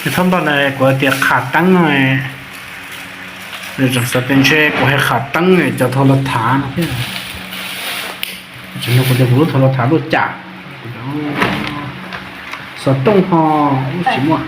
Thaum ntawd kuv tias qham teeb no, tseem xav tias ntshe kuv hais qham teeb cov thaum los tham no thiab. Tam sim no kuv tias kuv lub thaum los tham lub cam, xov tooj ho tsis muaj.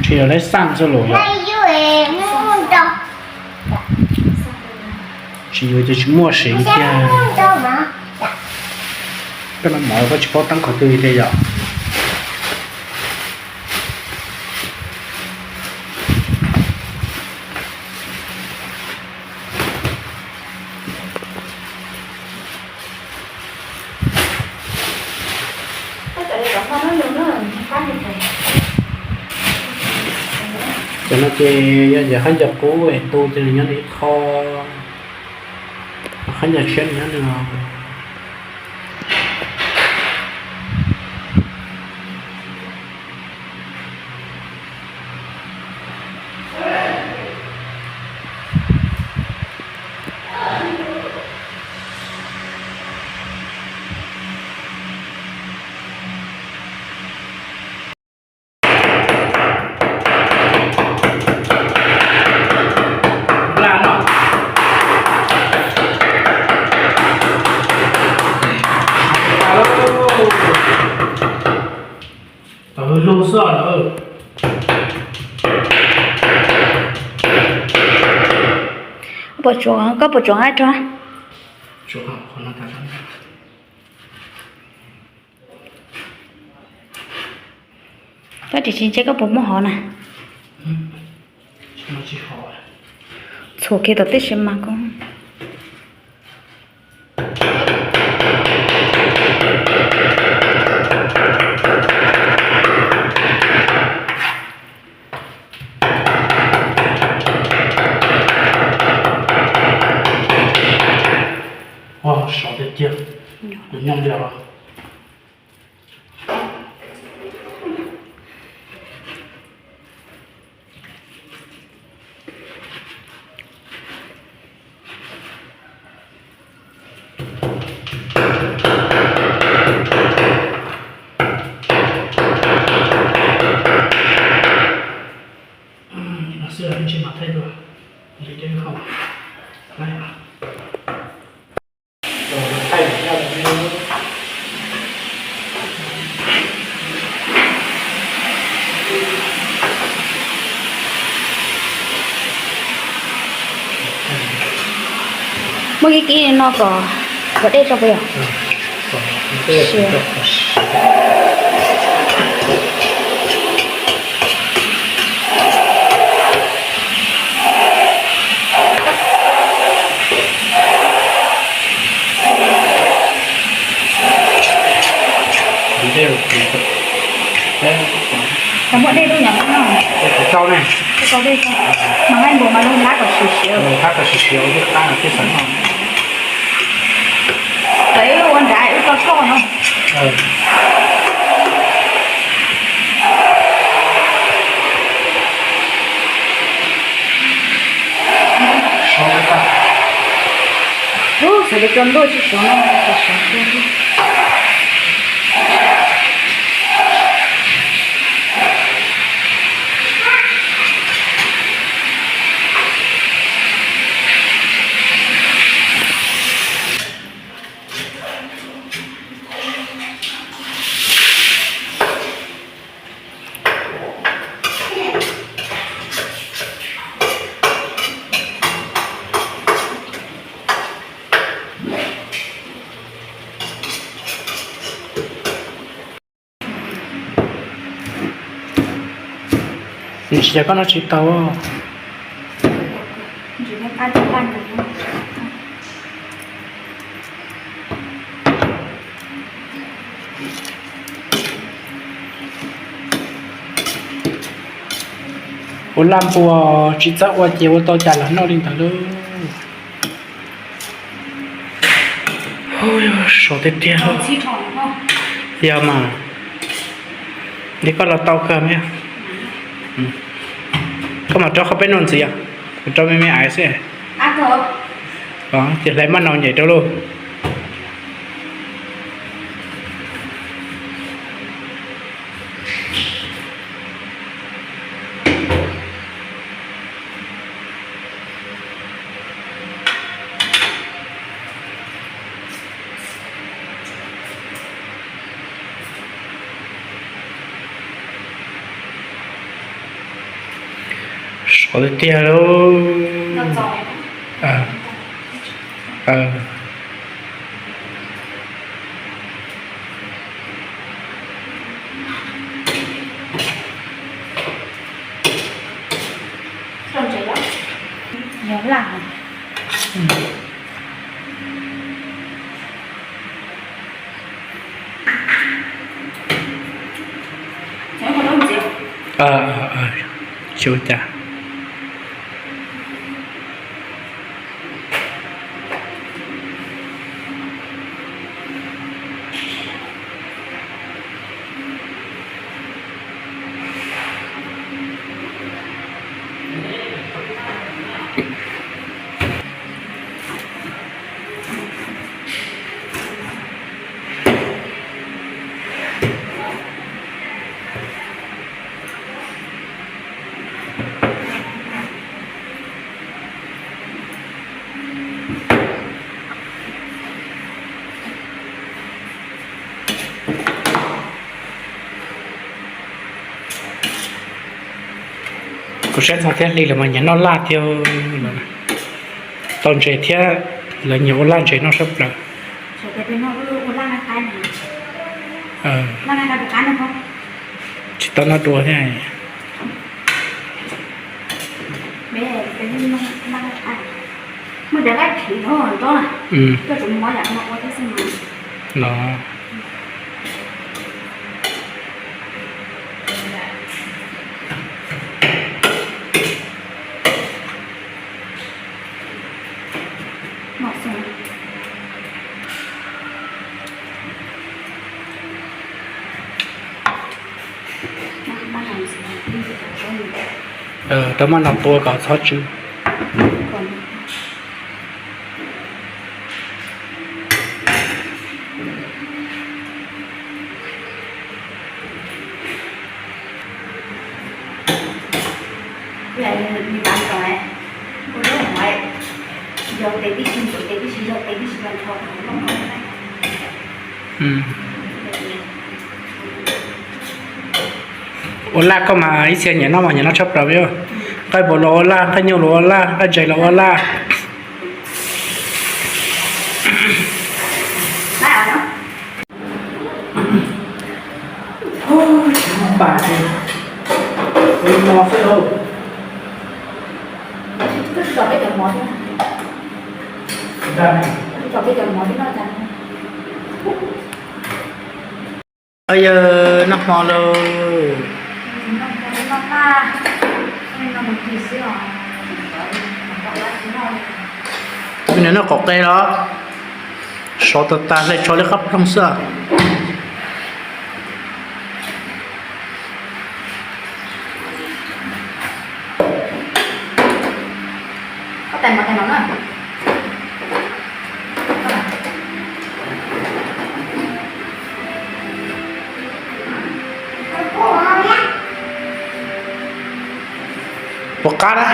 Tsis yog lawv xaj xwb los yog? Tsis yuav ces tsis muaj siv thiab. Koj no mov koj tsis paub teeb qhov twg li thiab yom? Cov no ces yog yam khaub ncaws qub es tu ces nws nyob li ib qho, khaub ncaws tshiab nws nyob li no. Koj puas tsuav nqaij rau? Koj tsis tsis ntse koj puas muab hov na? Txhuam kiag tom tib si mas koj. Sov tiag tiag, kuv nyob li os. Muab kib kib no kom, kom dej tso puas yog? Muab dej rau nyom no. Rau ne. Rau dej rau. Mas nqaij npua mas lub hlab kom siav siav. Hlab kom siav siav ua thiaj qab thiaj xav noj. Tawm ib ua nrad wb tso tshuaj no. Ub, xav tias tso ntuj tsis sov no, tsis sov kiag li. Nws tsis yog koj noj tsis tau. Ua laj npua tsis txawj ua ces ua tau cas los noj li ntawd lauj. Sov tiag tiag. Yog mas, li koj los tau kawg mas. Koj mam rau qhov peb nuj ntxiv os. Kuv rau me me aiv xwb. Ces hlais maj nau nyem rau lauj. Sov tiag tiag lauj. Tsis ua cas. Kuv saib txog thiab hli lawm mas nyiam noj laj thiab. Tau ntses thiab, lawv nyiam ua laj ntses noj sab plaws. Tsis tau noj dua thiab. No. Rau maj no tua kom txhob tsw. Ua laj koj mas ib txhia nyiam noj mas nyiam noj tshaj plaws li. Nqaij npaum los ua laj, nqaij nyuj los ua laj, nqaij ntses los ua laj. Yawg, noj hmo lauj. Me nyuam noj qaum qe los? Sov tas tas hle tsho li qab ploog xwb. Puas qab na?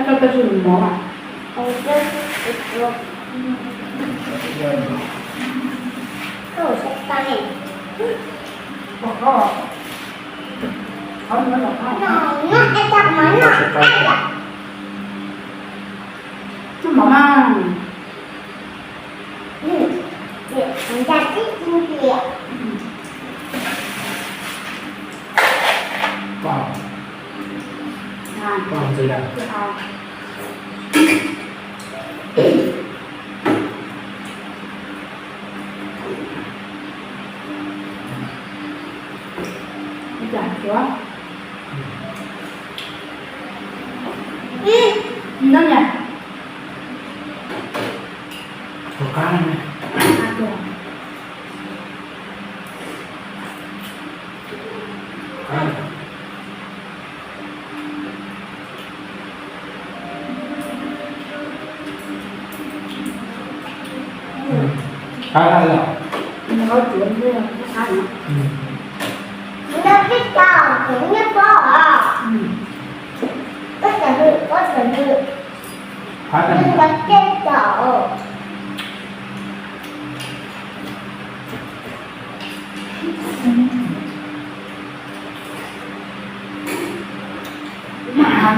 Koj twb mov a? Mov mas. Kuv mam hais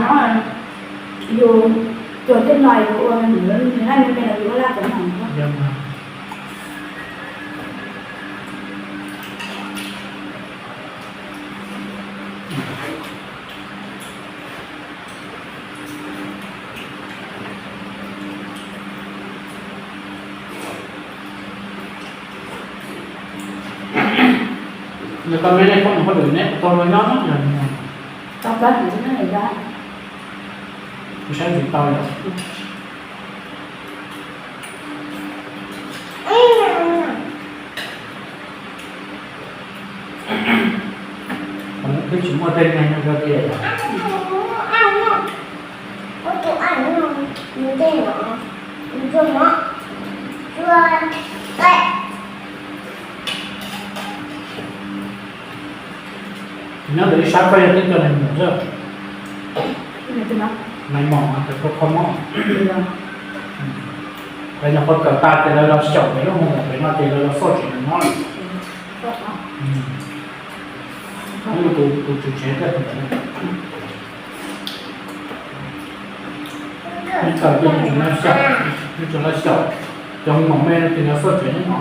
no, yus cog tej no yus ua nws, nws haj me me los yus ua laj cov no. Nws koj me nej phooj ywg neb puas tau los nyob no? Tau kawg, nws tsis nyob nws zos. Kuv saib tsis tau yom. Twb tsis muaj tej neeg no rau tias. Nyob ntawm ib sab koj yog tib co nais mos xwb. Nais mos, cov kho kho mob. Peb no qhov kawm tag ces lawv los xyaum pem lub hoo, pem no ces lawv los xauj tsev nws nyob. Tus, tus tswv tsev thiaj, nws kawm ces nws tseem los xyaum, nws tseem los xyaum cov hoo maum me no ces lawv xauj tsev nyob no.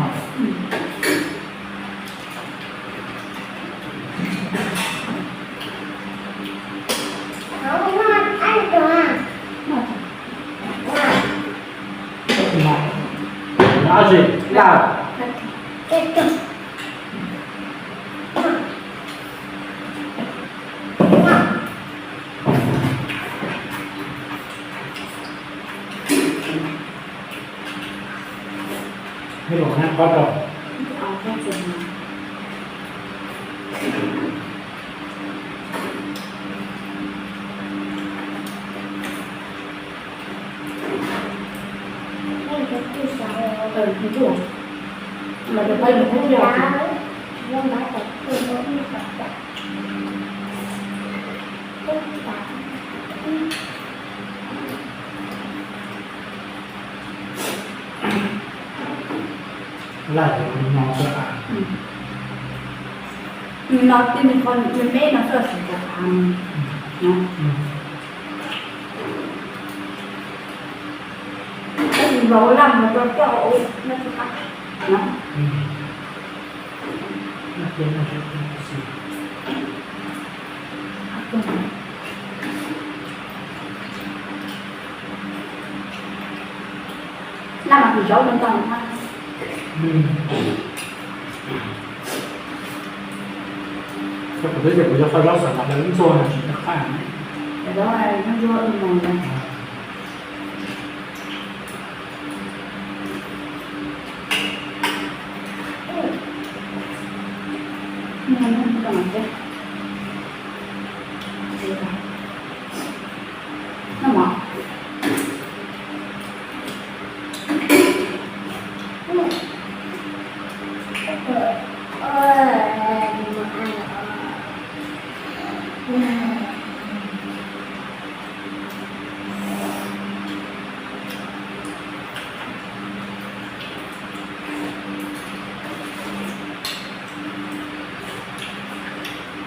Laj no xwb. No tib neeg qhov me me no xwb tsis tau qab no. Tab sis nrog laj mus rau coj ua no tsis qab no. Laj mas tus zaub no ntag. Kuv twb tias kuv yog qhov zaub xav lawv ntxuag no tsis tau qab. Zaub ntxuag ib no na.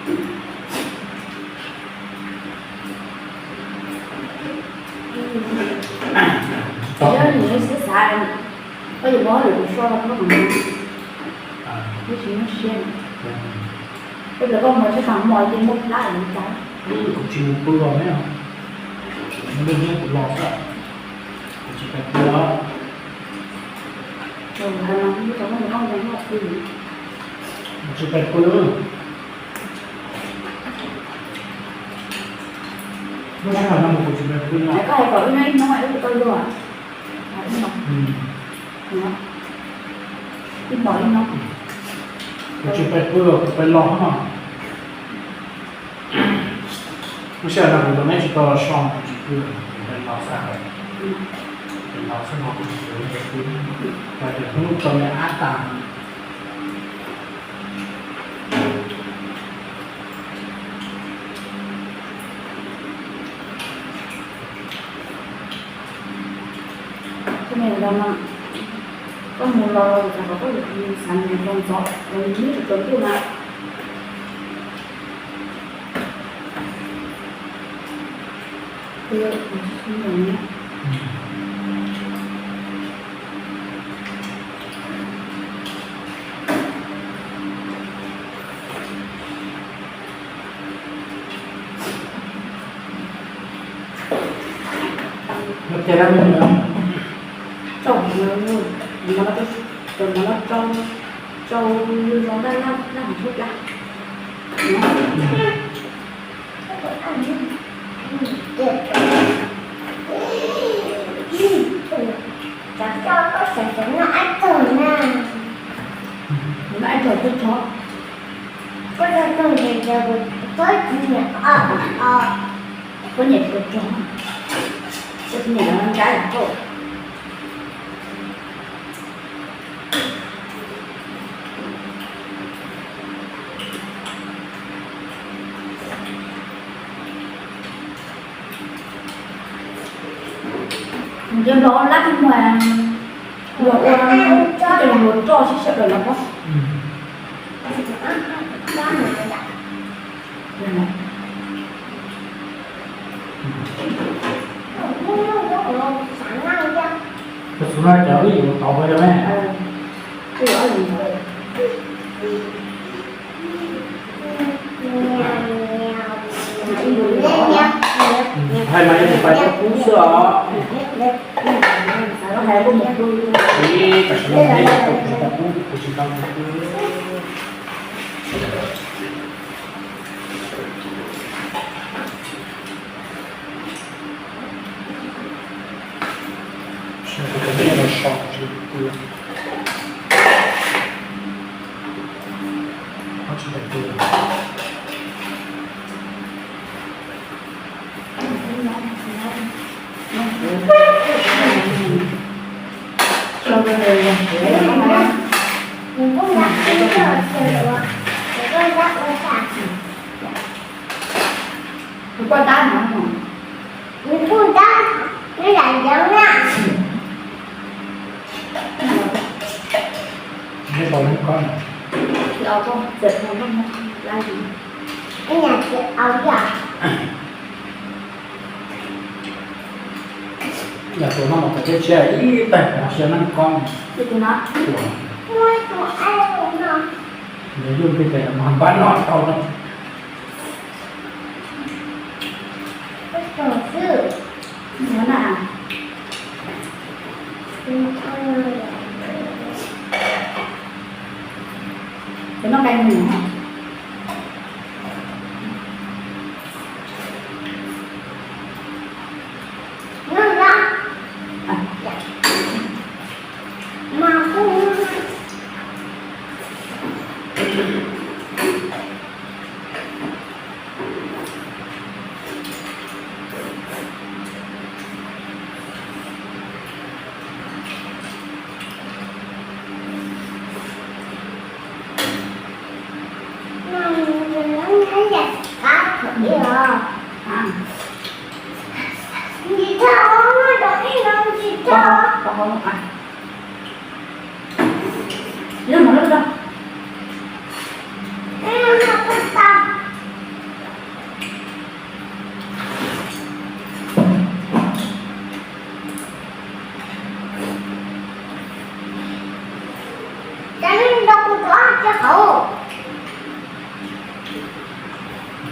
Tsis tau. Yog nws siab xav, koj yuav muab hauj lwm tus soj los koj mus, twb tsis muaj siab. Tej zaum koj mus tshaj tag hmo ces muaj plab li cas. Kuv tsis mus pw os, muaj neeg kuv los xwb, kuv tsis pais pw. Kuv tsis pais pw. Lub sij hawm no kuv tsis pais pw. Koj hais kom ib hnub ib hnub wb tau luag. Ib hmos ib hnub. Kuv tsis pais pw, kuv pais los no. Lub sij hawm no kuv tus neb tsis tau los so, kuv tsis pw, kuv pais los xwb. Pais los xwb no kuv tsis pais pw, pais hnub tau neb ab tas. Koj mus los xav kom koj xav nws tau ntxov, nws ib tug tau ntuj na. Rau, rau, rau, rau, rau, Cov rau koj xav xav noj ib tug na. Noj ib tug twb tso. Koj rau tug ces ces kuv txob txiv niam o o. Koj niam tsis tau tso. Koj txiv niam los nkab yam koj. Nws nco nrog lab mus luag ua, luag roj sib sawv daws los pob. Tus xub no cov wb yuav tau ua rau me. Hais mas yuav mus pais tau kub xwb os. Ib tam sim no neb tau pais tau kub, kuv tsis tau pais kub. Nws kuj tab no, nws kuj tab, nws yam yeev na. Ib yam tsis au yam. Yam tus no mas txawm tias ib tais pov sia neej koob. Muaj tus no. Nws yuj peb tais mas npab no tau no. Cov no cai mus.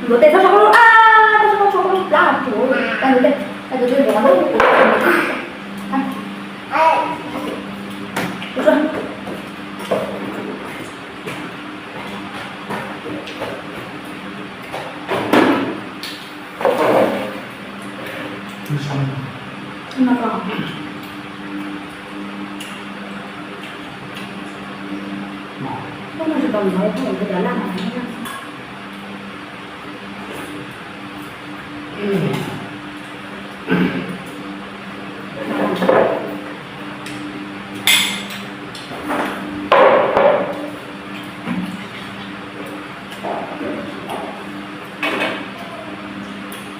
Ntxuav tes txhob tso koj lub, a, txhob tso koj lub plab, tsuav tas ntxuav tes, tas ntxuav tes ntxuav lub.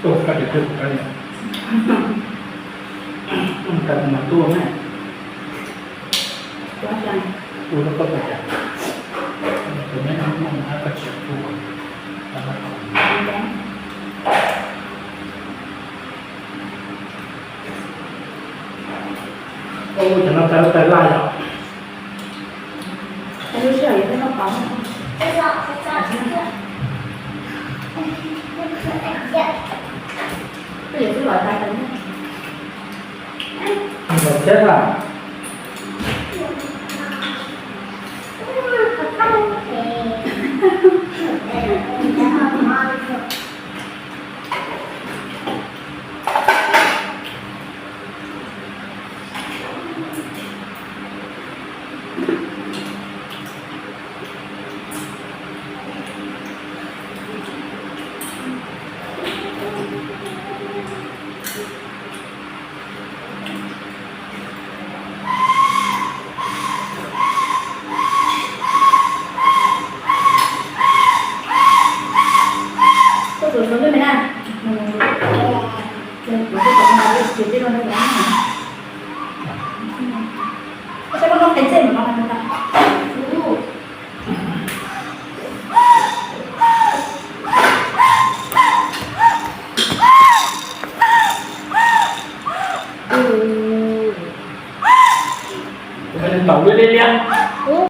Tuaj koj tsis tuaj kuv koj li. Koj mas tuaj na. Ua rau koj ua cas? Tus me no muaj nab koj tsis tuaj. Ua cov no tawv tawv laj yom. Los thiab na. Koj tuav suav ntuj me na. Ces tej no, saib koj noj qhov ntxeb mas no. Ntaus liab liab.